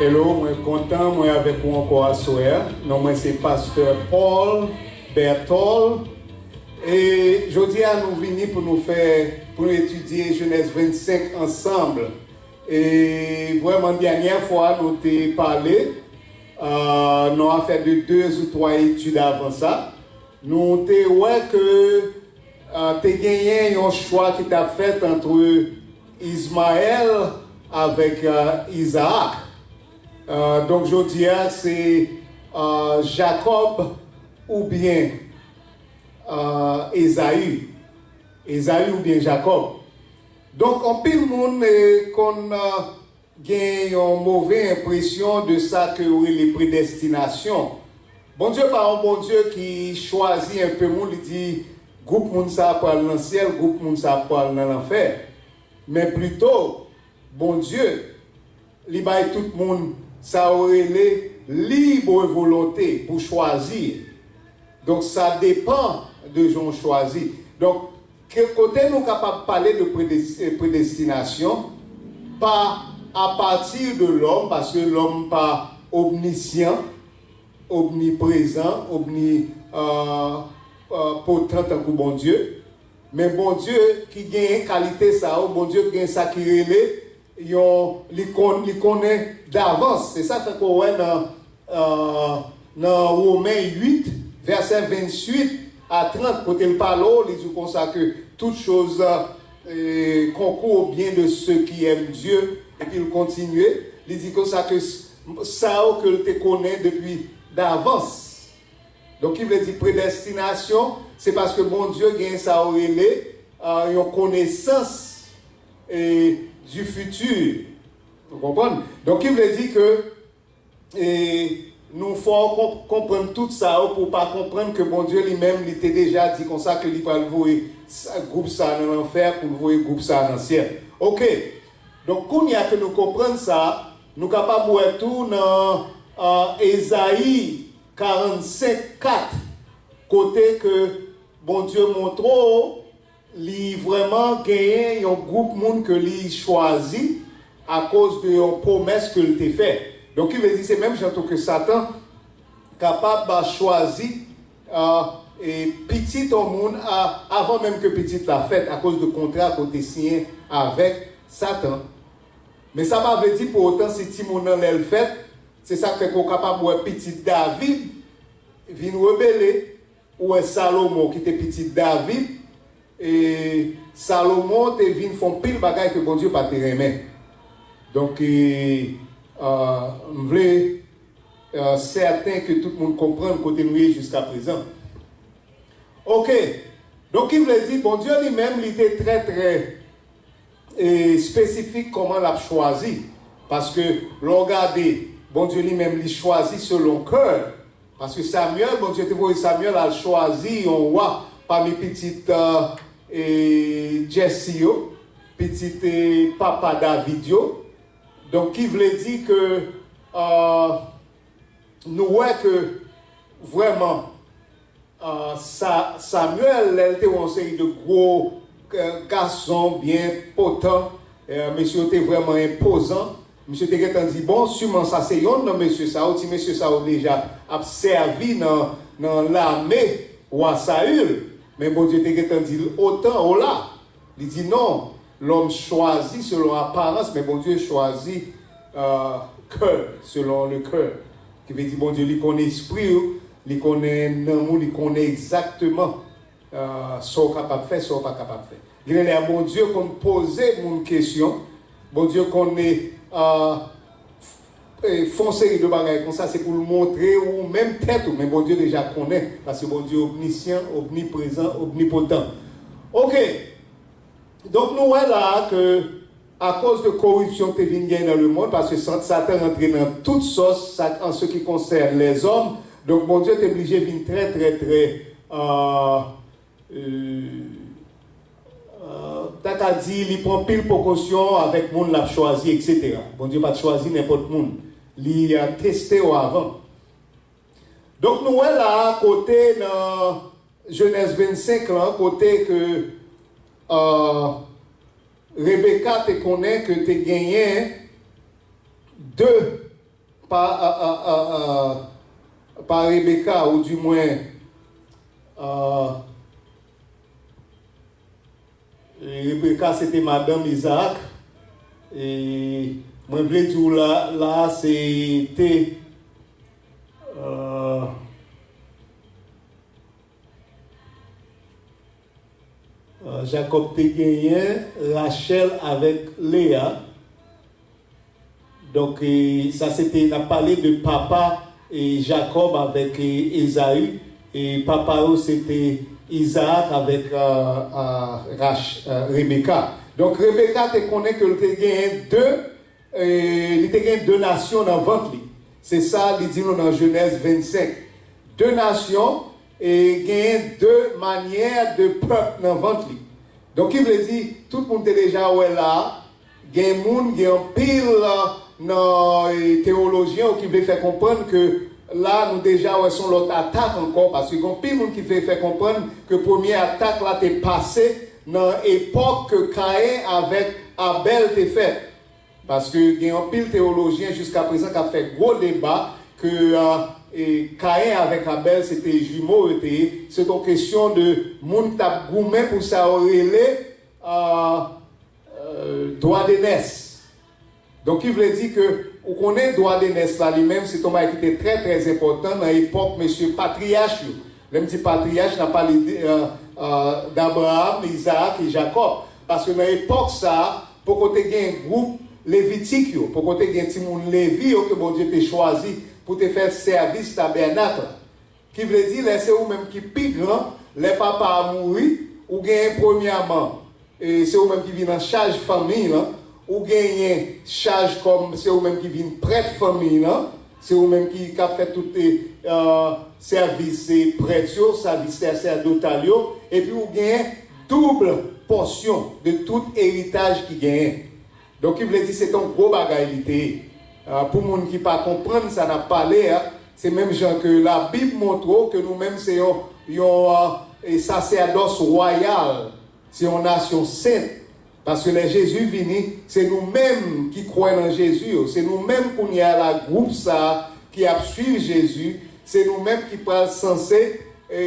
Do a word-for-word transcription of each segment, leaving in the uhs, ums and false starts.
Hello, mwen kontan, mwen avèk ou ankò aswè a. Non mwen se Pastè Paul Berthold. E jodi a nou vini pou nou fè, pou nou etidye Jenèz vennsenk ansanm. E vrèman, dènyè fwa nou te pale, euh, nan afè de de ou twa etid avan sa, nou te wè ke, euh, te genyen yon chwa ki t ap fèt ant Izmayèl avèk, euh, Izaak. Euh, donk, jodi a, se, euh, Jakòb oubyen, euh, Ezayi. Ezayi oubyen Jakòb. Donk, anpil moun, eh, konn, euh, gen yon move enpresyon de sa ke yo rele predestinasyon. Bondye pa yon Bondye ki chwazi enpe moun, li di, gwoup moun sa a pral nan syèl, gwoup moun sa a pral nan lanfè. Men plito, Bondye, li bay tout moun sa yo rele libre volonté pou chwazi. Donk, sa depan de jan w chwazi. Donk, ke, kote nou kapab pale de predes-, predestinasyon, pa apati de lòm, paske lòm pa omnisyan, omniprezan, omni, euh, euh, potan tankou Bondye. Men Bondye ki genyen kalite sa yo, Bondye ki gen sa ki rele yon, li konn, li konnen davans. Se sa fè ke w wè nan, euh, nan Women uit, vèsè venntuit a trant, kote l pale w, li di w konsa ke toute chose, euh, concourt au bien de ceux qui aiment Dieu. Epi l kontinye, li di konsa ke s-, sa yo ke l te konnen depi davans. Donk, ki vle di predestinasyon, se paske Bondye gen sa yo rele, euh, yon konesans, eh, du futur. Ou konprann? Donk, ki vle di ke, eh, nou fò konp-, konprann tout sa yo pou w pa konprann ke Bondye li menm, li te deja di konsa ke li pral voye sa, gwoup sa nan lanfè, pou l voye gwoup sa nan syèl. Oke. Donk, kounye a ke nou konprann sa, nou kapab wè tou nan, euh, Ezayi karannsenk kat, kote ke Bondye montre w li vrèman genyen yon gwoup moun ke li chwazi akoz de yon pwomès ke l te fè. Donk, ki vle di se menm jan tou ke Satan kapab chwazi, euh, e pitit yon moun a, avan menm ke pitit la fèt, akoz de kontra ke w te siyen avèk Satan. Men sa pa vle di pou otan si timoun nan lè l fèt, se sa k fè ke w kapab wè pitit David vin rebele, ou wè Salomon ki te pitit David, e Salomon te vin fè yon pil bagay ke Bondye pa te renmen. Donk, e, euh, m vle, euh, sèten ke tout moun konprann kote nou ye jiska prezan. Oke. Donk, ki vle di, Bondye li menm, li te trè, trè, e, espesifik kòman l ap chwazi. Paske, lè w gade, Bondye li menm, li chwazi selon kè. Paske Samyèl, Bondye te voye Samyèl al chwazi yon wa pami pitit, euh, e, Jesse yo, pitit, e, papa David yo. Donk, ki vle di ke, euh, nou wè ke vrèman, euh, Sa-, Samyèl, lè l te wè yon seri de gwo, euh, gason byen potan, euh, mesye yo te vrèman enpozan, misye te gentan di, bon, siman sa se yonn nan mesye sa yo, ti mesye sa yo deja ap sèvi nan, nan lame wa Saül, men Bondye te gentan di l, otan, ola. Li di non, lòm chwazi selon aparans, men Bondye chwazi, euh, kè, selon le kè. Ki vle di Bondye li konnen espri w, li konnen nanm ou, li konnen egzakteman, euh, sa w kapab fè, sa w pa kapab fè. Genlè Bondye konn poze moun kesyon, Bondye konn, euh, e, fè yon seri de bagay konsa, se pou l montre ou menm tèt ou, men Bondye deja konnen, paske Bondye omnisyan, omniprezan, omnipotan. Oke. Donk, nou wè la a ke akoz de koripsyon te vin gen nan lemonn, paske Sa-, Satan rantre nan tout sòs, sa, an se ki konsène lèzòm, donk Bondye te blije vin trè, trè, trè, euh, euh, euh, ta ka di, li pran pil prekosyon avèk moun l ap chwazi, etsetera. Bondye pa t chwazi nenpòt moun. Li, euh, teste yo avan. Donk, nou wè la a kote nan Jenèz vennsenk lan, kote ke, euh, Rebeka te konnen ke te genyen de pa, a, a, a, a, pa Rebeka, oudimwen, a, Rebeka se te madanm Izaak. E mwen vle di w la, la se te, a, Jakòb te genyen Rachèl avèk Leya. Donk, e, sa se te, n ap pale de papa, e, Jakòb avèk, e, Ezayi. E papa yo se te Izaak avèk, a, a, Rach-, a, Rebeka. Donk, Rebeka te konnen ke l te genyen de, e, li te gen de nasyon nan vant li. Se sa li di nou nan Jenèz vennsenk. De nasyon, e genyen de manyè de pèp nan vant li. Donk, ki vle di, tout moun te deja wè la, gen moun, gen anpil, a, nan, e, teyolojyen yo ki vle fè konprann ke la, nou deja wè se yon lòt atak ankò, paske gen anpil moun ki vle fè konprann ke premye atak la te pase nan epòk ke Kayen avèk Abèl te fèt. Paske gen anpil teyolojyen jiska prezan k ap fè gwo deba ke, a, e, Kayen avèk Abèl se te jimo yo te ye. Se t on kesyon de moun k t ap goumen pou sa yo rele, a, e, dwa de nès. Donk, ki vle di ke, ou konnen, dwa de nès la li menm, se t on bagay ki te trè, trè enpòtan nan epòk mesye patriyach yo. Lè m di patriyach, n ap pale de, e, e, d Abraram, Izaak e Jakòb. Paske nan epòk sa a, poko te gen gwoup Levitik yo, poko te gen timoun Levi yo ke Bondye te chwazi pou te fè sèvis tabènak la. Ki vle di, lè se ou menm ki pi gran, lè papa a mouri, ou genyen premyèman, e, se ou menm ki vin an chaj fanmiy lan, ou genyen chaj kòm se ou menm ki vin prèt fanmiy lan, se ou menm ki, k ap fè tout, e, e, sèvis, e, prèt yo, sèvis sasèdotal yo, epi ou genyen doub pòsyon de tout eritaj ki genyen. Donk, ki vle di se t on gwo bagay li te ye. A, pou moun ki pa konprann sa n ap pale a, se menm jan ke Labib montre w ke nou menm se yon, yon, a, e, sasèdòs wayal, se yon nasyon sent. Paske lè Jezi vini, se nou menm ki kwè nan Jezi yo, se nou menm kounye a la, gwoup sa a ki ap swiv Jezi, se nou menm ki pral sanse e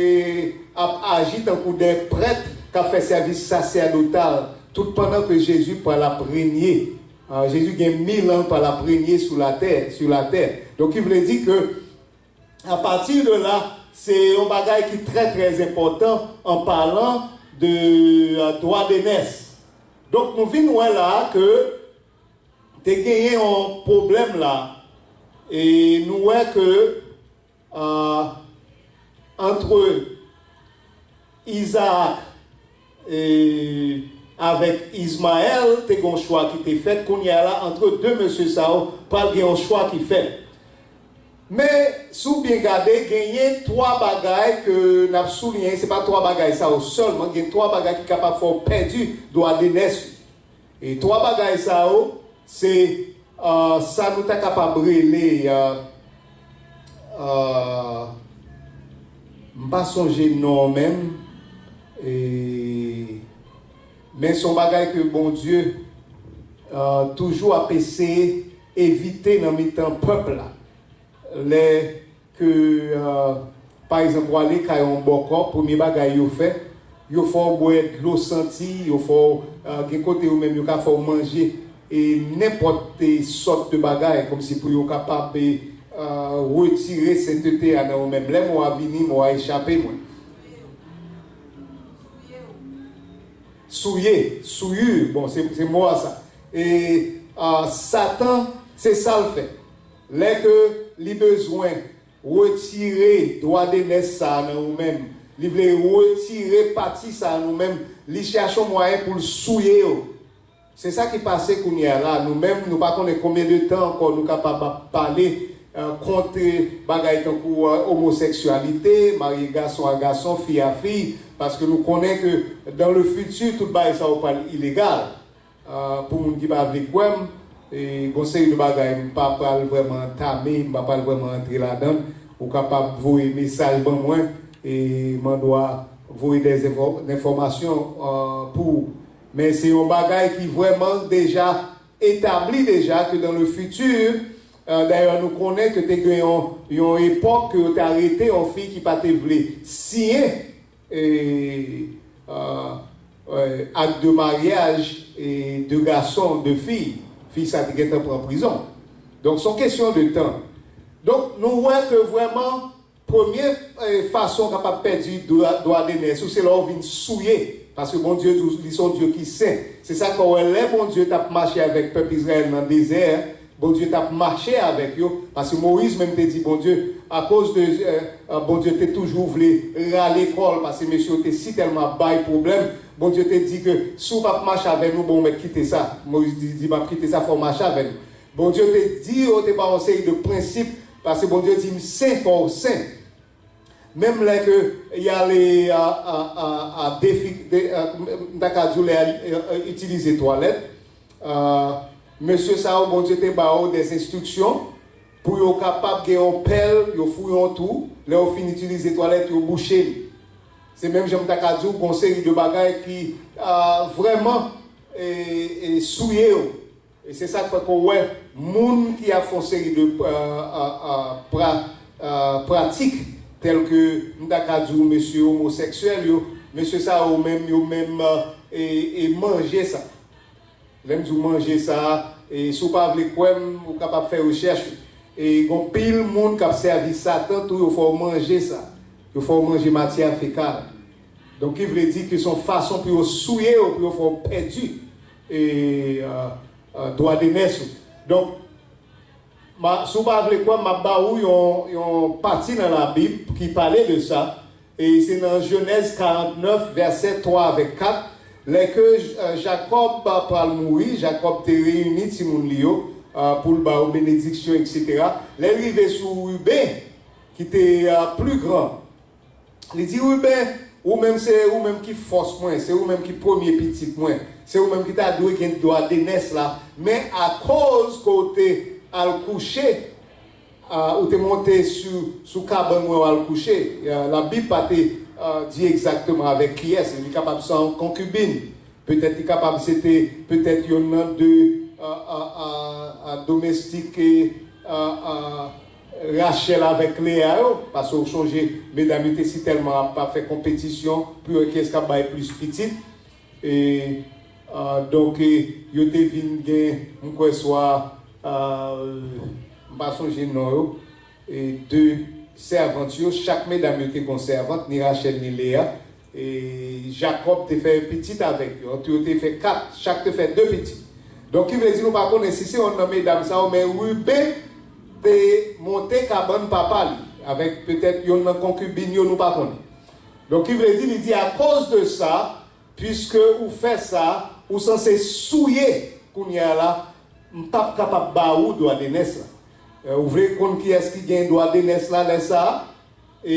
ap aji tankou de prèt k ap fè sèvis sasèdotal, tout pandan ke Jezi pral ap renye. A, Jezi gen mil an, pral ap renye sou latè, sou latè. Donk, ki vle di ke, apati de la, se yon bagay ki trè, trè enpòtan an palan de, a, dwa de nès. Donk, nou vin wè la a ke te genyen yon pwoblèm la, e nou wè ke, a, antre Izaak, e, avèk Izmayèl, te gen yon chwa ki te fèt. Kounye a la, antre de mesye sa yo, pral gen yon chwa ki fèt. Men, si w byen gade, genyen twa bagay ke n ap souliyen. Se pa twa bagay sa yo sèlman, gen twa bagay ki kapab fè w pèdi dwa de nès ou. E twa bagay sa yo, se, a, sa nou ta kapab rele, a, a, m pa sonje non an menm, e, men se yon bagay ke Bondye, a, toujou ap eseye evite nan mitan pèp la. Lè ke, a, pa egzanp, w ale kay yon bòkò, premye bagay yo fè, yo fè w bwè dlo santi, yo fè w, a, gen kote yo menm yo ka fè w manje, e, nenpòt, e, sòt de bagay, kòmsi pou yo kapab, e, a, retire sentete a nan yo menm. Lè mo a vini, mo a echape mwen. Souye, souye, se mo a sa. E, a, Satan, se sa l fè. Lè ke li bezwen retire dwa de nès sa a nan ou menm, li vle retire pati sa a nan ou menm, li chache yon mwayen pou l souye w. Se sa ki pase kounye a la. Nou menm, nou pa konnen konbyen de tan ankò nou kapab ap pale, e, kont bagay tankou, e, omoseksyalite, marye gason a gason, fi a fi, paske nou konnen ke dans le futur, tout bagay sa yo pral ilegal. A, pou moun ki pa vle kwè m, e, gon seri de bagay m pa pral vrèman antame, m pa pral vrèman antre ladan l. Ou kapab voye mesaj ban mwen, e m andwa voye des enfò-, enfòmasyon, a, pou ou. Men se yon bagay ki vrèman deja etabli deja ke dans le futur, Dayè, nou konnen ke te gen yon, yon epòk ke yo te arete yon fi ki pa te vle siyen e, e, e, ak de maryaj e de gason, de fi. Fi sa te gentan pran prizon. Donk, se yon kesyon de tan. Donk, nou wè ke vrèman, premye e, fason w kapab pèdi dwa, dwa de nès ou, se lè w vin souye. Paske Bondye di w, li se yon Dye ki sen. Se sa k fè w wè lè Bondye t ap mache avèk pèp Izrayèl nan dezè, Bondye t ap mache avèk yo, paske Moyiz menm te di Bondye, akoz de, e, e, Bondye te toujou vle rale kò l, paske mesye yo te sitèlman ap bay pwoblèm, Bondye te di ke si w p ap mache avè nou, bon, w mèt kite sa. Moyiz di, di, "M ap kite sa, fò w mache avè nou." Bondye te di yo, te ba yon seri de prensip, paske Bondye di, "M sen, fò w sen." Menm lè ke y ale a, a, a, a defi, de, a, m ta ka di w lè y al, e, e, itilize twalèt, a, mesye sa yo, Bondye te ba yo des instructions pou yo kapab gen yon pèl, yo fouye yon twou, lè yo fin itilize twalèt, yo bouche li. Se menm jan m ta ka di w, gon seri de bagay ki, a, vrèman, e, e, souye yo. E se sa k fè ke w wè moun ki ap fè yon seri de, a, a, a, pra, a, pratik, tèl ke m ta ka di w mesye omosèksyèl yo, mesye sa yo menm, yo menm, e, e manje sa. Lè m di w manje sa, e si w pa vle kwè m, ou kapab fè rechèch ou. E gon pil moun k ap sèvi Satan tou, yo fè w manje sa. Yo fè w manje matyè fekal. Donk, ki vle di ke se yon fason pou yo souye yo, pou yo fè w pèdi, e, a, a, dwa de nès ou. Donk, ma, si w pa vle kwè m, m ap ba ou yon, yon pati nan Labib ki pale de sa. E se nan Jenèz karant nèf, vèsè twa avèk kat, lè ke, e, Jakòb pral mouri, Jakòb te reyini timoun li yo, e, pou l ba yo benediksyon, etsetera. Lè l rive sou Riben, ki te, e, pli gran, li di, "Riben, ou menm se ou menm ki fòs mwen, se ou menm ki premye pitit mwen, se ou menm ki ta dwe gen dwa de nès la, men akoz ke w te al kouche, a, ou te monte sou, sou kabann mwen, w al kouche." A, Labib pa te, a, di egzakteman avèk kiyès, li kapab se yon konkibin, petèt li kapab se te, petèt yonn nan de, a, a, a, a, domestik, e, a, a, Rachèl avèk Leya yo, paske w chonje, medam yo te sitèlman ap, ap fè konpetisyon pou yo kiyès k ap bay plis pitit. E, a, donk, e, yo te vin gen, m kwè swa, a, m pa sonje non yo, e, de sèvant yo, chak medam yo te gon sèvant, ni Rachèl, ni Leya. E Jakòb te fè pitit avèk yo. Antou yo te fè kat, chak te fè de pitit. Donk, ki vle di nou pa konnen si se yonn nan medam sa yo, men Riben te monte kabann papa li, avèk petèt yonn nan konkibin yo, nou pa konnen. Donk, ki vle di, li di, akoz de sa, piske ou fè sa, ou sanse souye kounye a la, m p ap kapab ba ou dwa de nès la. E, ou vle konn kiyès ki gen dwa de nès la lè sa a? E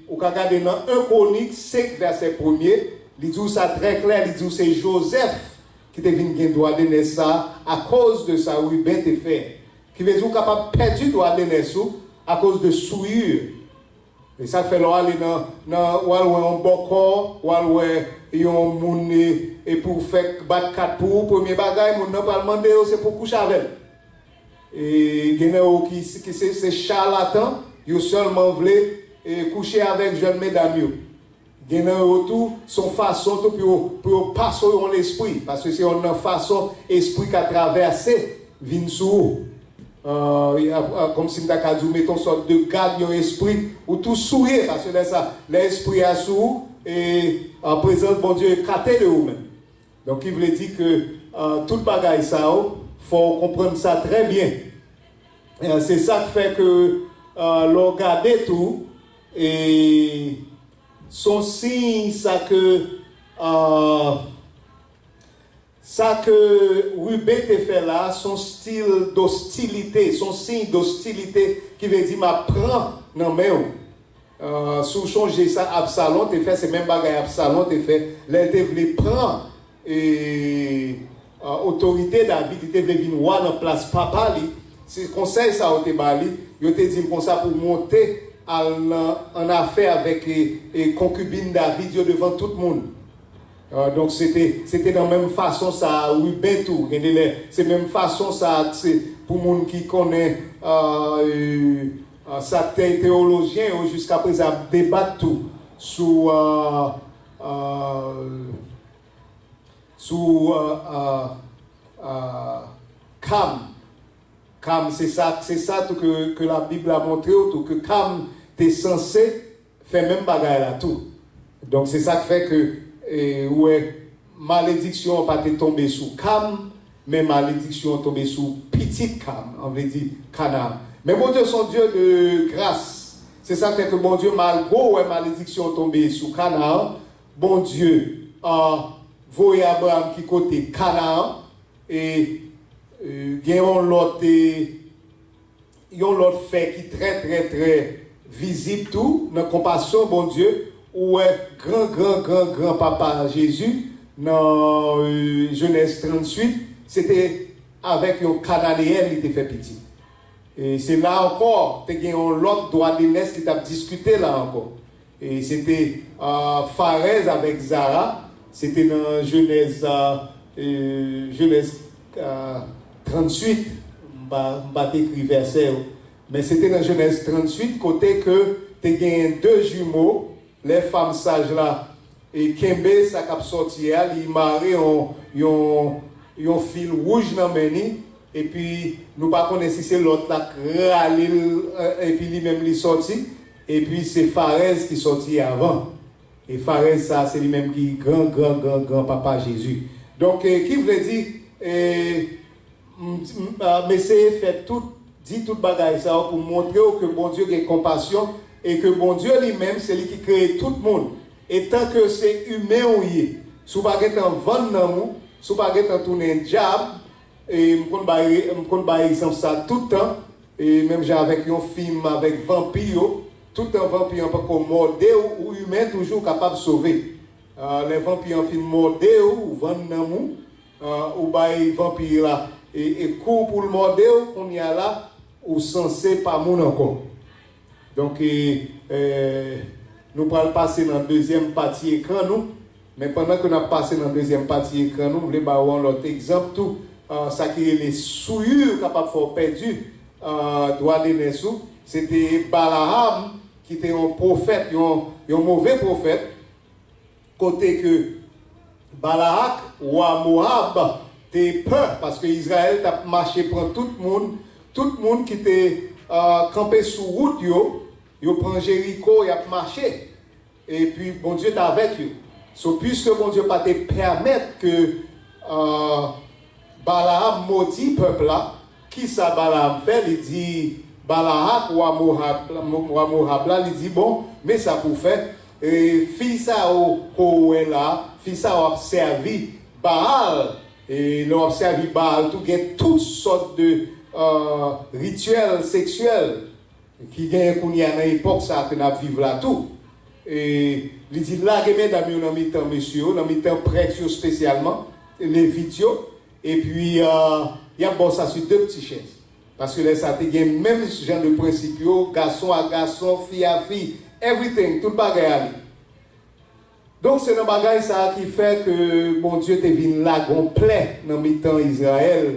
ou ka gade nan en Kwonik senk, vèsè premye, li di w sa trè klè, li di w se Jozèf ki te vin gen dwa de nès sa a, akoz de sa Riben te fè. Ki vle di w kapab pèdi dwa de nès ou akoz de souillure. E sa k fè lè w ale nan, nan, w al wè yon bòkò, w al wè yon moun, e, epi w fèk bat kat pou ou, premye bagay moun nan pral mande yo se pou w kouche avè l. E gen nan yo ki, ki se, se chalatan, yo sèlman vle, e, kouche avèk jèn medam yo. Gen nan yo tou, se yon fason tou pou yo, pou yo pase w yon lespri, paske se yonn nan fason espri ka travèse vin sou ou. A, a, a, kòmsi m ta ka di w mete yon sòt de gad, yon espri, ou tou souye, paske lè sa, lè espri a sou ou, e, a, prezans Bondye ekate de ou menm. Donk, ki vle di ke, a, tout bagay sa yo, fò w konprann sa trè byen. E, se sa k fè ke, a, lè w gade tou, e, se yon siy sa ke, a, sa ke Riben te fè la, se yon stil dostilite, se yon siy dostilite ki vle di m ap pran nan men w. A, si w chonje sa Absalon te fè, se menm bagay Absalon te fè lè l te vle pran, e, a, otorite David, li te vle vin wa nan plas papa li. Se konsèy sa yo te ba li, yo te di l konsa pou w monte al nan, an afè avèk, e, e, konkibin David yo devan tout moun. Donk, se te, se te nan menm fason sa a, Ruben tou, gen de lè, se menm fason sa a, se pou moun ki konnen, euh, euh, sa te teyolojyen yo jiska prezan ap debat tou sou, euh, euh, sou, euh, euh, euh, Kam. Kam, se sa, se sa tou ke, ke Labib la montre w tou, ke Kam te sanse fè menm bagay la tou. Donk, se sa k fè ke, e, ou wè, malediksyon an pa te tonbe sou Kam, men malediksyon an tonbe sou pitit Kam, an vle di Kanaan. Men Bondye se yon Dye de gras. Se sa k fè ke Bondye, malgre w wè malediksyon an tonbe sou Kanaan, Bondye, a, voye Abraram ki kote Kanaan, e, e, gen yon lòt, e, yon lòt fè ki trè, trè, trè vizib tou nan konpasyon Bondye. Ou wè, gran, gran, gran, gran papa Jezi, nan, e, Jenèz tranntuit, se te avèk yon Kananeyèn li te fè pitit. E se la ankò, te gen yon lòt dwa de nès ki t ap diskite la ankò. E se te, a, Farèz avèk Zara, se te nan Jenèz, a, e, Jenèz, a, tranntuit, m pa, m pa t ekri vèsè yo, men se te nan Jenèz tranntuit, kote ke te genyen de jimo, lè fanm saj la, e, kenbe sa k ap sòti a, li mare yon, yon, yon fil wouj nan men li, epi nou pa konnen si se lòt la k rale l, e, epi li menm li sòti, epi se Farèz ki sòti avan. E Farèz sa, se li menm ki gran, gran, gran, gran papa Jezi. Donk, e, ki vle di, e, m, m, a, m eseye fè tout, di tout bagay sa yo pou montre w ke Bondye gen konpasyon e ke Bondye li menm, se li ki kreye tout moun. E tanke se imen ou ye, si w pa gentan vann nanm ou, si w pa gentan tounen dyab, e m konn bay, m konn bay egzanp sa tout tan, e menm jan avèk yon fim avèk vanpi yo, tout tan vanpi an pako mòde w, ou imen toujou kapab sove. A, lè vanpi an fin mòde w, ou vann nanm ou, a, ou bay vanpi la, e, e kou pou l mòde w, kounye a la, ou sanse pa moun ankò. Donk, e, e, nou pral pase nan dezyèm pati ekran nou, men pandan ke n ap pase nan dezyèm pati ekran nou, m vle ba w yon lòt egzanp tou, a, sa ki rele souillure kapab fè w pèdi, a, dwa de nès ou. Se te Balaham ki te yon pwofèt, yon, yon move pwofèt, kote ke Balak, wa Moab, te pè, paske Izrayèl t ap mache pran tout moun, tout moun ki te, a, kanpe sou wout yo, yo pran Jeriko, y ap mache. Epi Bondye t avèk yo. So, piske Bondye pa te pèmèt ke, a, Balaam modi pèp la, kisa Balaam fè? Li di Balak, wa Moab, wa Moab la, li di, bon, men sa pou w fè. E, fi sa yo ke w wè la, fi sa yo ap sèvi Baal. E lè w ap sèvi Baal tou, gen tout sòt de, e, rityèl seksyèl ki genyen kounye a nan epòk sa a ke n ap viv la tou. E li di, lage medam yo nan mitan mesye yo, nan mitan prèt yo espesyalman, levit yo, epi, e, y ap ba w sa sou de ti chèz. Paske lè sa a te gen menm jan de prensip yo, gason a gason, fi a fi, everything, tout bagay ale. Donk, se nan bagay sa a ki fè ke Bondye te vin lage yon plè nan mitan Izrayèl,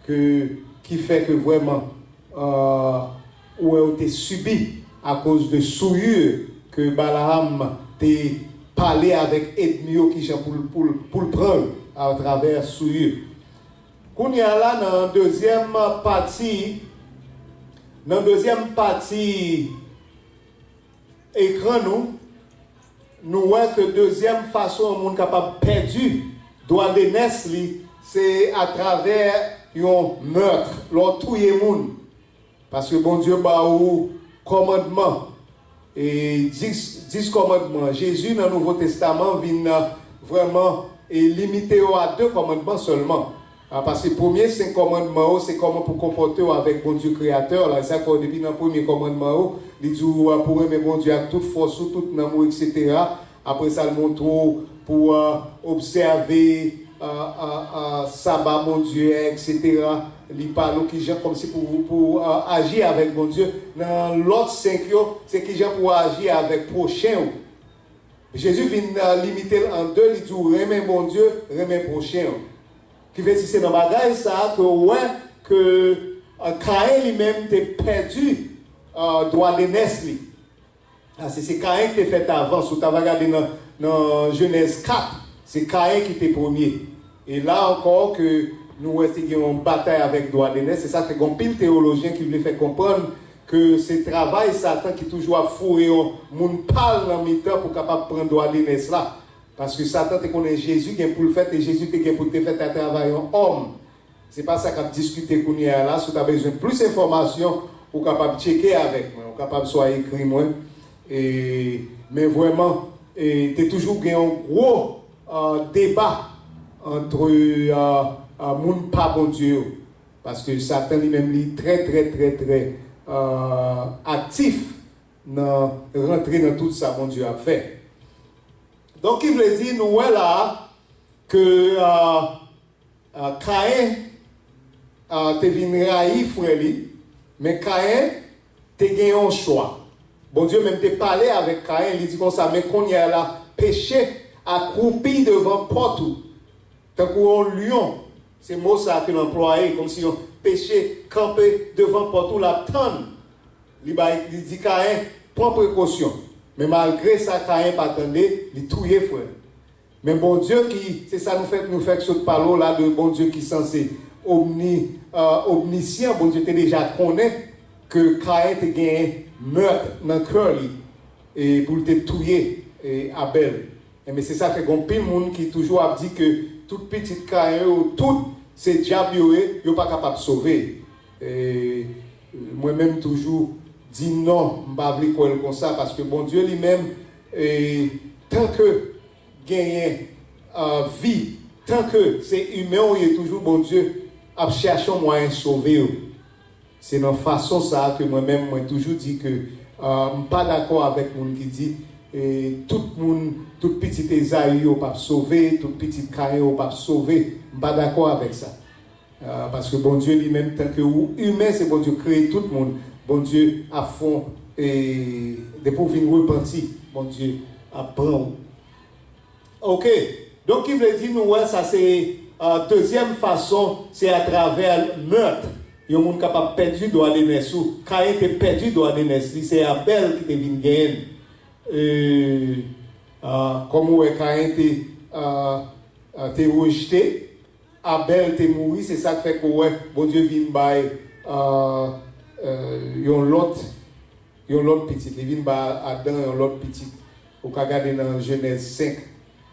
ke, ki fè ke vrèman, e, ou wè, yo te sibi akoz de souillure ke Balaam te pale avèk ènmi yo, kijan pou l, pou l, pou l pran yo atravè souillure. Kounye a la, nan dezyèm pati, nan dezyèm pati ekran nou, nou wè ke dezyèm fason yon moun kapab pèdi dwa de nès li, se atravè yon meurtre, lè w touye moun. Paske Bondye ba ou kòmandman, e dis, dis kòmandman. Jezi nan Nouvo Testaman vin, e, vrèman, e limite yo a de kòmandman sèlman. A, paske premye senk kòmandman yo, se kòman pou konpòte w avèk Bondye Kreyatè w la. E sa k fè w depi nan premye kòmandman yo, li di w, a, pou renmen Bondye ak tout fòs ou, tout nanm ou, etsetera. Apre sa, l montre w pou, a, obsève, a, a, a, saba Bondye a, etsetera. Li pale w kijan kòmsi pou, pou, a, aji avèk Bondye. Nan lòt senk yo, se kijan pou w aji avèk pwochen w. Jezi vin limite l an de, li di w renmen Bondye, renmen pwochen w. Ki vle di se nan bagay sa a ke w wè ke Kayen li menm te pèdi dwa de nès li. Paske se Kayen ki te fèt avan, si w ta va gade nan, nan Jenèz kat, se Kayen ki te premye. E la ankò ke nou wè te gen yon batay avèk dwa de nès, se sa k fè gen anpil teyolojyen ki vle fè konprann ke se travay Satan ki toujou ap foure yon moun pa l nan mitan pou kapab pran dwa de nès la. Paske Satan te konnen Jezi gen pou l fèt e Jezi te gen pou l te fèt atravè yon òm. Se pa sa k ap diskite kounye a la. Si w ta bezwen plis enfòmasyon, ou kapab tcheke avèk mwen, ou kapab swa ekri mwen. E, men vrèman, e, te toujou gen yon gwo deba ant moun pa Bondye yo. Paske Satan li menm li trè, trè, trè, trè aktif nan rantre nan tout sa Bondye ap fè. Donk, ki vle di, nou wè la ke Kayen te vin rayi frè li, men Kayen te gen yon chwa. Bondye menm te pale avèk Kayen, li di konsa, men kounye a la, peche akwoupi devan pòt ou, tankou yon lyon. Se mo sa ke l anplwaye, kòmsi yon peche kanpe devan pòt ou, l ap tann. Li bay, li di Kayen, pran prekosyon. Men malgre sa, Kayen pa tande, li touye frè l. Men Bondye ki, se sa nou fèk, nou fèk sot pale w la de Bondye ki sanse omni, omnisyan, Bondye te deja konnen ke Kayen te genyen mèt nan kè li e pou l te touye Abèl. Enben, se sa fè gen anpil moun ki toujou ap di ke tout pitit Kayen yo, tout se dyab yo ye, yo pa kapab sove. E, mwen menm toujou di non, m pa vle kwè l konsa, paske Bondye li menm, e, tanke genyen vi, tanke se imen w ye toujou, Bondye ap chache yon mwayen sove yo. Se nan fason sa a ke mwen menm, mwen toujou di ke m pa dakò avèk moun ki di tout moun, tout pitit Ezayi yo p ap sove, tout pitit Kayen yo p ap sove. M pa dakò avèk sa. Paske Bondye li menm, tanke ou imen, se Bondye kreye tout moun. Bondye ap fè w, depi w vin repanti, Bondye ap pran w. Ok. Donk, ki vle di, nou wè sa se dezyèm fason, se atravè mèt. Yon moun kapab pèdi dwa de nès ou. Kayen te pèdi dwa de nès li, se Abèl ki te vin genyen l. Kòm ou wè, Kayen te, te rejte. Abèl te mouri, se sa k fè ke w wè Bondye vin bay yon lòt, yon lòt pitit. Li vin bay Adan yon lòt pitit. Ou ka gade nan Jenèz senk.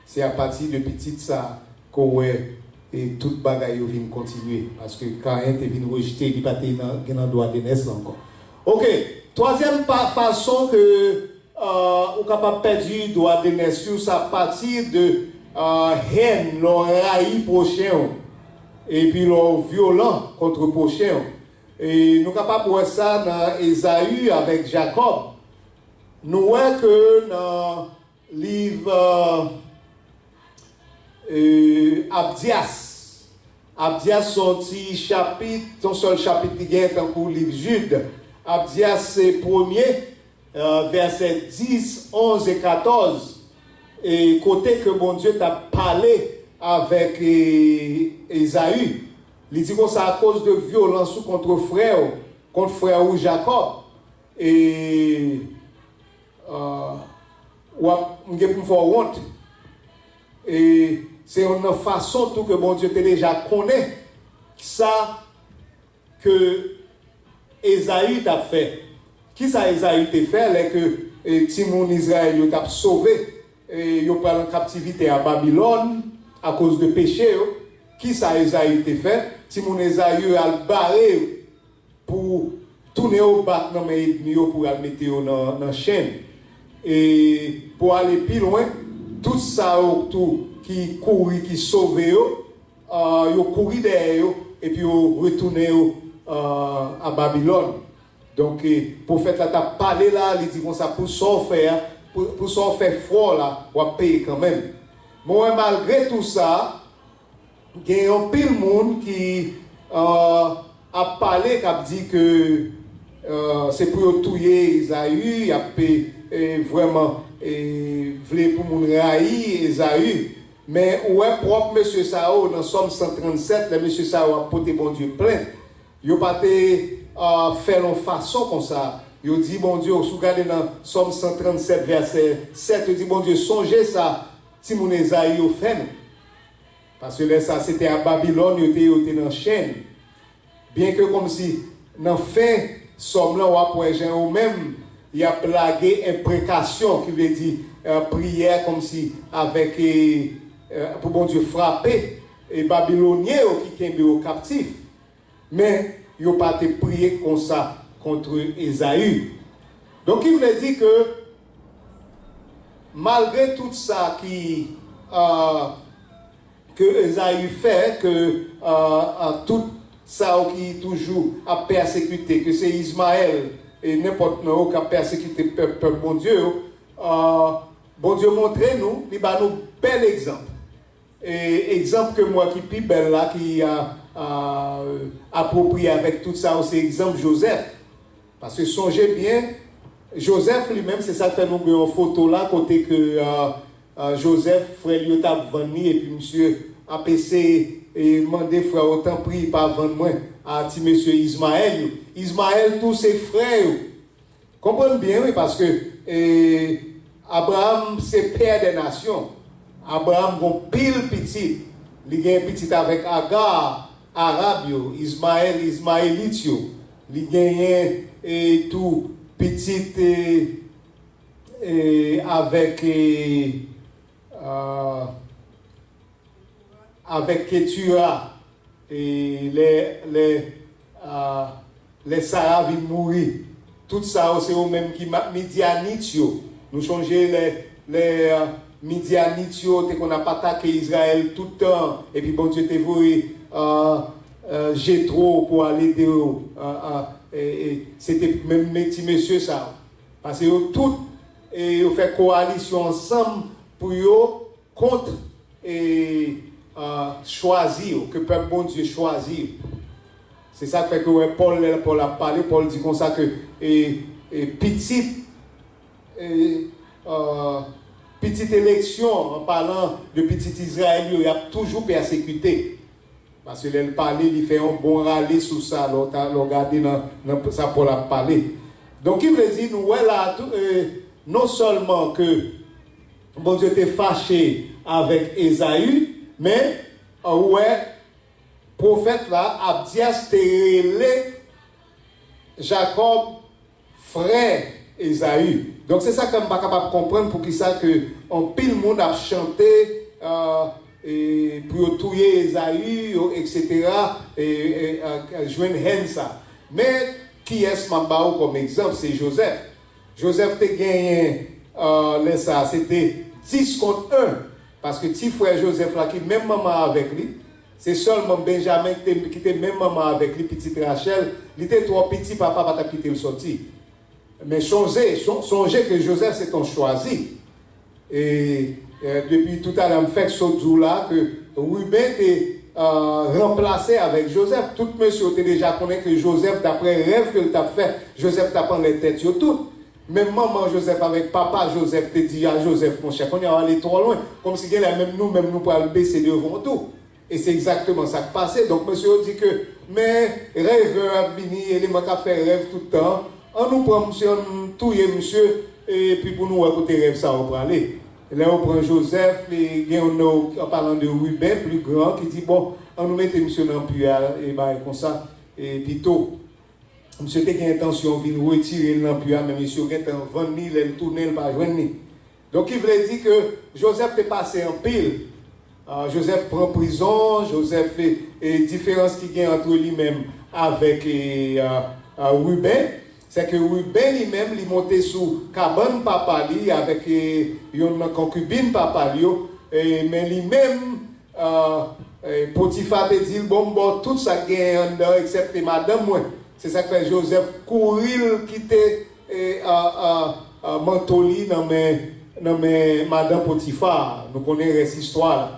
Se apati de pitit sa a ke w wè e tout bagay yo vin kontinye. Paske Kayen te vin rejte, li pa te nan, gen nan dwa de nès la ankò. Ok, twazyèm pa, fason ke ou kapab pèdi dwa de nès ou, sa pati de hèn, lè w rayi pwochen w, epi lè w vyolan kont pwochen w. E nou kapab wè sa nan Ezayi avèk Jakòb. Nou wè ke nan liv Abdyas, Abdyas se yon ti chapit, se yon sèl chapit li gen tankou liv Jid. Abdyas se premye, vèsè dis, onz e katòz, e kote ke Bondye t ap pale avèk Ezayi. Li di konsa, akoz de vyolans ou kont frè w, kont frè ou Jakòb, e w ap, m gen pou m fè w wont. E se youn nan fason tou ke Bondye te deja konnen sa ke Ezayi t ap fè. Kisa Ezayi te fè lè ke timoun Izrayèl yo t ap sove, yo pral an kaptivite a Babilòn akoz de peche yo? Kisa Ezayi te fè? Timoun Ezayi yo al bare yo pou tounen yo bat nan men ènmi yo pou al mete yo nan, nan chenn. E pou ale pi lwen, tout sa yo tou ki kouri, ki sove yo, yo kouri dèyè yo, epi yo retounen yo a Babilòn. Donk, pwofèt la t ap pale la, li di konsa, pou sa w fè a, pou, pou sa w fè frè w la, w ap peye kanmenm. Men w wè, malgre tou sa, gen anpil moun ki ap pale, k ap di ke se pou yo touye Ezayi, y ap pe, e, vrèman, e, vle pou moun rayi Ezayi. Men ou wè pwòp mesye sa yo nan Sòm san trannsèt, lè mesye sa yo ap pote Bondye plent, yo pa te, a, fè l yon fason konsa. Yo di Bondye, si w gade nan Sòm san trannsèt, vèsè sèt, yo di, Bondye, sonje sa timoun Ezayi yo fè nou. Paske lè sa, se te a Babilòn yo te, yo te nan chenn. Byenke kòmsi nan fen sòm lan, w ap wè jan yo menm, y ap lage enprekasyon, ki vle di, eh, priyè kòmsi avèk, eh, eh, pou Bondye frape, eh, Babilonyen yo ki kenbe yo kaptif. Men yo pa te priye konsa kont Ezayi. Donk, ki vle di ke malgre tout sa ki, ah, ke Ezayi fè, ke, ah, ah, tout sa yo ki toujou ap pèsekite, ke se Izmayèl e nenpòt nan yo k ap pèsekite pèp, pèp Bondye yo, ah, Bondye montre nou, li ba nou bèl egzanp. E egzanp ke m wè ki pi bèl la, ki, ah, ah, apwopriye avèk tout sa yo, se egzanp Jozèf. Paske sonje byen, Jozèf li menm, se sa k fè nou gen yon foto la, kote ke, ah, ah, Jozèf, frè l yo t ap vann li, epi misye ap eseye, e, mande frè yo, tanpri, pa vann mwen a ti mesye Izmayèl yo. Izmayèl tou se frè yo. Konprann byen, wi, paske, e, Abraram se pè dè nasyon. Abraram gon pil pitit. Li gen pitit avèk Aga, Arab yo, Izmayèl, Izmayelit yo. Li genyen, e, tou pitit, e, e, avèk, e, a, avèk Ketura, e, lè, lè, a, lè Sara vin mouri. Tout sa yo, se yo menm ki ma-, Midyanit yo. Nou sonje lè, lè, a, Midyanit yo te konn ap atake Izrayèl tout tan, epi Bondye te voye, a, a, Jetwo pou al ede yo. A, a, e, e, se te menm me-, ti mesye sa yo. Paske yo tout, e, yo fè kowalisyon ansanm pou yo kont, e, a, chwazi yo, ke pèp Bondye chwazi yo. Se sa k fè ke w wè Pòl, lè Pòl ap pale, Pòl di konsa ke, e, e, pitit, e, a, pitit eleksyon, an palan de pitit Izrayèl yo, y ap toujou pèsekite. Paske lè l pale, li fè yon bon rale sou sa, lè w ta, lè w gade nan, nan sa Pòl ap pale. Donk, ki vle di, nou wè la, tou, e, non sèlman ke Bondye te fache avèk Ezayi, men, ou wè, pwofèt la, Abdyas, te rele Jakòb frè Ezayi. Donk, se sa ke m pa kapab konprann poukisa ke anpil moun ap chante, a, e, pou yo touye Ezayi, yo, etsetera, e, e, a, jwenn hèn sa. Men, kiyès m ap ba ou kòm egzanp? Se Jozèf. Jozèf te genyen, a, lè sa, se te dis kont en, paske ti frè Jozèf la ki menm manman avèk li, se sèlman Benjamen ki te, ki te menm manman avèk li, pitit Rachèl, li te twò piti, papa pa t ap kite l sòti. Men sonje, son-, sonje ke Jozèf se t on chwazi. E, e, depi toutalè, m fèk sot di w la ke Riben te, e, ranplase avèk Jozèf. Tout mesye yo te deja konnen ke Jozèf, daprè rèv ke l t ap fè, Jozèf t ap anlè tèt yo tout. Menm manman Jozèf avèk papa Jozèf te di a Jozèf, monchè, kounye a w ale twò lwen. Kòmsi genlè menm nou menm nou pral bese devan w tou. E se egzakteman sa k pase. Donk, mesye yo di ke, men, rèvè ap vini, eleman k ap fè rèv tout tan. An nou pran misye, an nou touye misye, epi pou nou wè kote rèv sa yo prale. Lè yo pran Jozèf, e gen youn nan yo, an palan de Riben, pli gran, ki di, bon, an nou mete misye nan pi a, e bagay konsa, e pito. Misye te gen entansyon vin retire l nan pi a, men mesye yo gentan vann li, lè l tounen, l pa jwenn li. Donk, ki vle di ke Jozèf te pase anpil. A, Jozèf pran prizon, Jozèf, e, e diferans ki gen ant li menm avèk, e, a, a, Riben, se ke Riben li menm, li monte sou kabann papa li avèk, e, youn nan konkibin papa li yo, e, men li menm, a, e, Potifa te di l, bon, m ba w tout sa k genyen anndan, eksèpte madanm mwen. Se sa k fè Jozèf kouri l kite, e, a, a, a, manto li nan men, nan men madan Potifa. Nou konnen rès istwa la.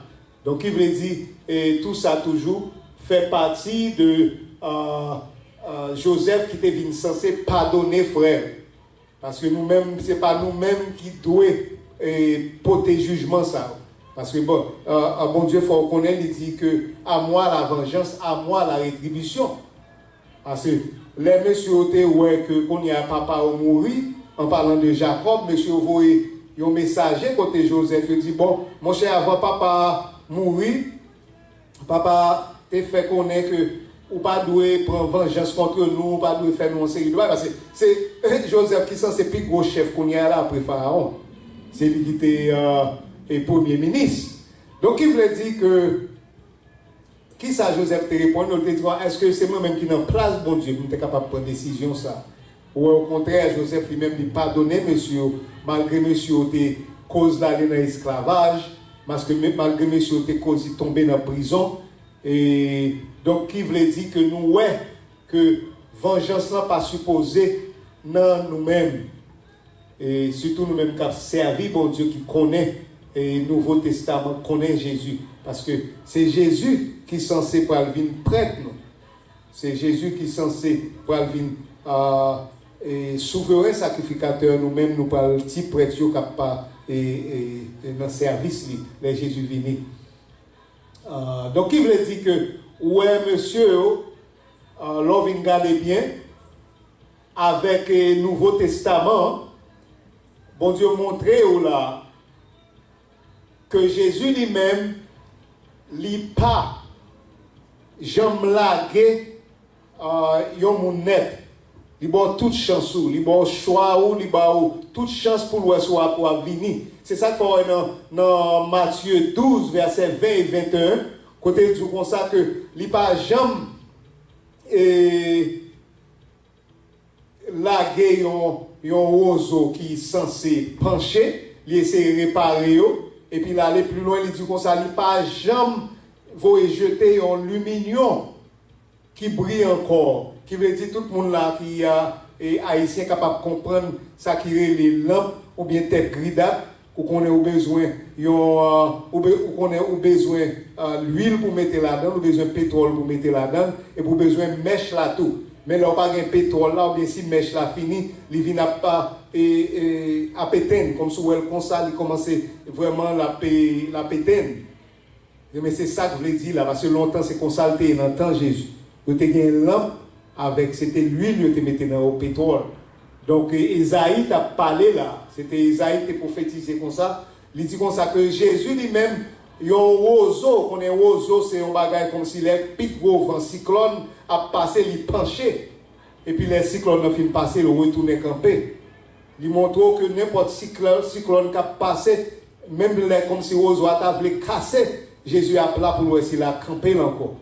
Donk, ki vle di, e, tou sa toujou fè pati de, a, a, Jozèf ki te vin sanse padone frè l. Paske nou menm, se pa nou menm ki dwe, e, pote jijman sa yo. Paske, bon, e, e, Bondye fè w konnen, li di ke à moi la vengeance, à moi la rétribution. Paske lè mesye yo te wè ke kounye a papa yo mouri, an palan de Jakòb, mesye yo voye yon mesaje kote Jozèf, yo di, bon, monchè, avan papa a mouri, papa te fè konnen ke ou pa dwe pran vanjans kont nou, ou pa dwe fè nou yon seri de bagay, paske se Jozèf ki sanse pi gwo chèf kounye a la apre Farawon. Se li ki te, e, e, premye minis. Donk, ki vle di ke, kisa Jozèf te reponn yo? L te di, èske se mwen menm ki nan plas Bondye pou m te kapab pran desizyon sa? Ou wè, okontrè, Jozèf li menm, li padone mesye yo, malgre mesye yo te koz l ale nan esklavaj, maske, malgre mesye yo te koz li tonbe nan prizon. E, donk, ki vle di ke nou wè ke vanjans lan pa sipoze nan nou menm. E sitou nou menm k ap sèvi Bondye, ki konnen, e, Nouvo Testaman, konnen Jezi. Paske se Jezi ki sanse pral vin prèt nou. Se Jezi ki sanse pral vin, a, e, souveren sakrifikatè nou, menm nou pral ti prèt yo k ap pa, e, e, e, nan sèvis li, lè Jezi vini. A, donk, ki vle di ke ou wè mesye yo, a, lè w vin gade byen, avèk, e, Nouvo Testaman an, Bondye montre yo la ke Jezi li menm, li pa janm lage, a, yon moun nèt. Li ba w tout chans ou, li ba w chwa ou, li ba w tout chans pou l wè si w ap, w ap vini. Se sa k fè w wè nan, nan Matye douz, vèsè ven e venteyen, kote l di w konsa ke li pa janm, e, lage yon, yon wozo ki sanse panche, li eseye repare yo, epi l ale pli lwen, li di konsa, li pa janm voye jete yon liminyon ki briye ankò, ki vle di tout moun la ki, a, e, ayisyen kapab konprann sa ki rele lanp oubyen tèt gridak, ou konnen ou bezwen yon, a, ou be-, ou konnen ou bezwen, a, lwil pou mete ladan l, ou bezwen petwòl pou mete ladan l, epi ou bezwen mèch la tou. Men lè w pa gen petwòl la, oubyen si mèch la fini, li vin ap, a, e, e, ap etenn, kòmsi w wè l konsa, li kòmanse vrèman l ap, e, l ap etenn. Men se sa k vle di la, paske lontan se konsa l te ye nan tan Jezi. Yo te gen lanp avèk, se te lwil yo te mete nan yo, petwòl. Donk, e, Ezayi t ap pale la, se te Ezayi ki te pwofetize konsa. Li di konsa ke Jezi li menm, yon wozo, konnen wozo se yon bagay kòmsi lè pi gwo van siklòn ap pase, li panche. Epi lè siklòn nan fin pase, l retounen kanpe. Li montre w ke nenpòt siklòn, siklòn k ap pase, menm lè kòmsi wozo a ta vle kase, Jezi ap la pou l wè si l a kanpe l ankò.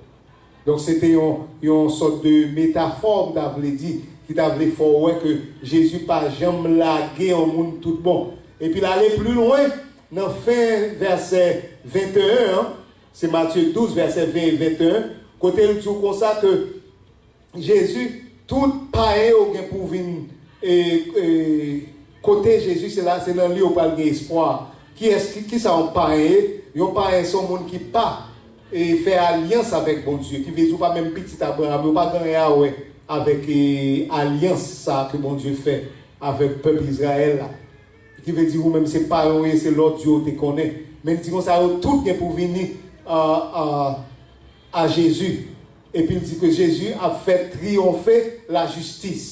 Donk, se te yon, yon sòt de metafò, m ta vle di, ki ta vle fè w wè ke Jezi pa janm lage yon moun tout bon. Epi l ale pli lwen, nan fen vèsè venteyen an, se Matye douz, vèsè ven e venteyen, kote l di w konsa ke Jezi, tout payen yo gen pou vin, e, e, kote Jezi, se la, se nan li yo pral gen espwa. Kiyès, ki, kisa yon payen ye? Yon payen se yon moun ki pa, e, fè alyans avèk Bondye, ki vle di w pa menm pitit Abraram, yo pa gen anyen a wè avèk, e, alyans sa a ke Bondye fè avèk pèp Izrayèl la. Ki vle di ou menm se payen w ye, se lòt dye w te konnen. Men l di konsa, yo tout gen pou vini a, a, a Jezi. Epi l di ke Jezi ap fè triyonfe lajistis.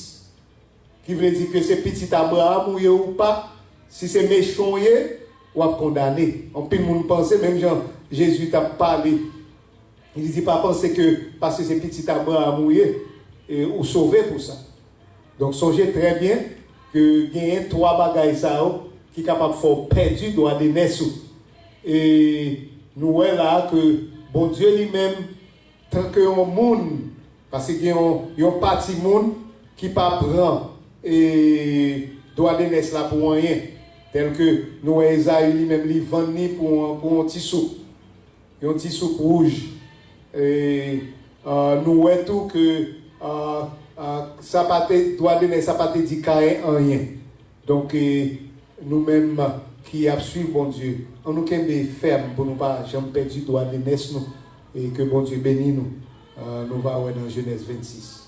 Ki vle di ke se pitit Abraram ou ye ou pa, si se mechan w ye, w ap kondane. Anpil moun panse, menm jan Jezi t ap pale, li di, pa panse ke paske se pitit Abraram ou ye, e, ou sove pou sa. Donk, sonje trè byen ke genyen twa bagay sa yo ki kapab fè w pèdi dwa de nès ou. E nou wè la a ke Bondye li menm, tanke yon moun, paske gen yon, yon pati moun ki pa pran, e, dwa de nès la pou anyen. Tèlke nou wè Ezayi li menm, li vann li pou, pou yon ti soup. Yon ti soup wouj. E, a, nou wè tou ke, a, a, sa pa te, dwa de nès sa pa te di Kayen anyen. Donk, e, nou menm ki ap swiv Bondye, ann nou kenbe fèm pou nou pa janm pèdi dwa de nès nou, e ke Bondye beni nou. A, nou va wè nan Jenèz vennsis.